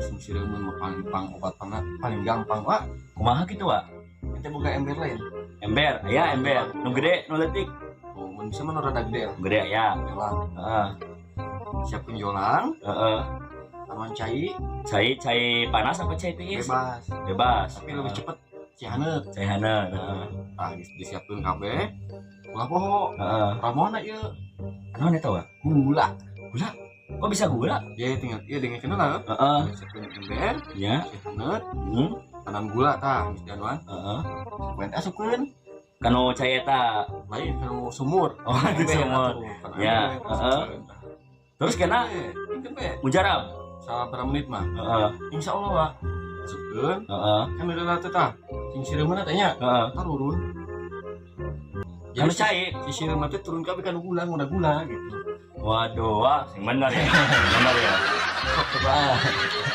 Singsireun mah paling pang obat paling gampang, Pak. Kumaha kitu, Wak? Ente boga ember lain? Ember, aya ember. Nu gede, nu leutik? Oh, mun bisa mah nu rada gede lah. Nu gede aya. Jolang. Siapkeun jolang, anuan cai. Cai, cai panas apa cai tiis? Bebas. Bebas. Tapi lebih cepet cai haneut. Cai haneut, heeh. Tah, geus disiapkeun kabeh. Ulah poho. Ramona ieu. Naon eta, Wak? Gula. Gula? Kok bisa gula? Ya tinggal ieu dengekeun lah. Siapkeun ember, cai haneut, anuan gula tah geus dianuan. Ku ente asupkeun. Kanu cai eta? Lain, kanu sumur. Oh, di Ember sumur. atuh, kana Ya, ember, heeh. asupkeun, tah. Terus kena Engkeun we. Mujarab. Sabaraha menit mah. Insya Allah, Wak. Asupkeun. Kan udah teh tah. Singsireumna teh nya. Turun. Kanu cai. Si sireum teh turun kabeh kana gula, nguna gula gitu. Waduh, wah, sing bener ya. Bener ya. Sok coba.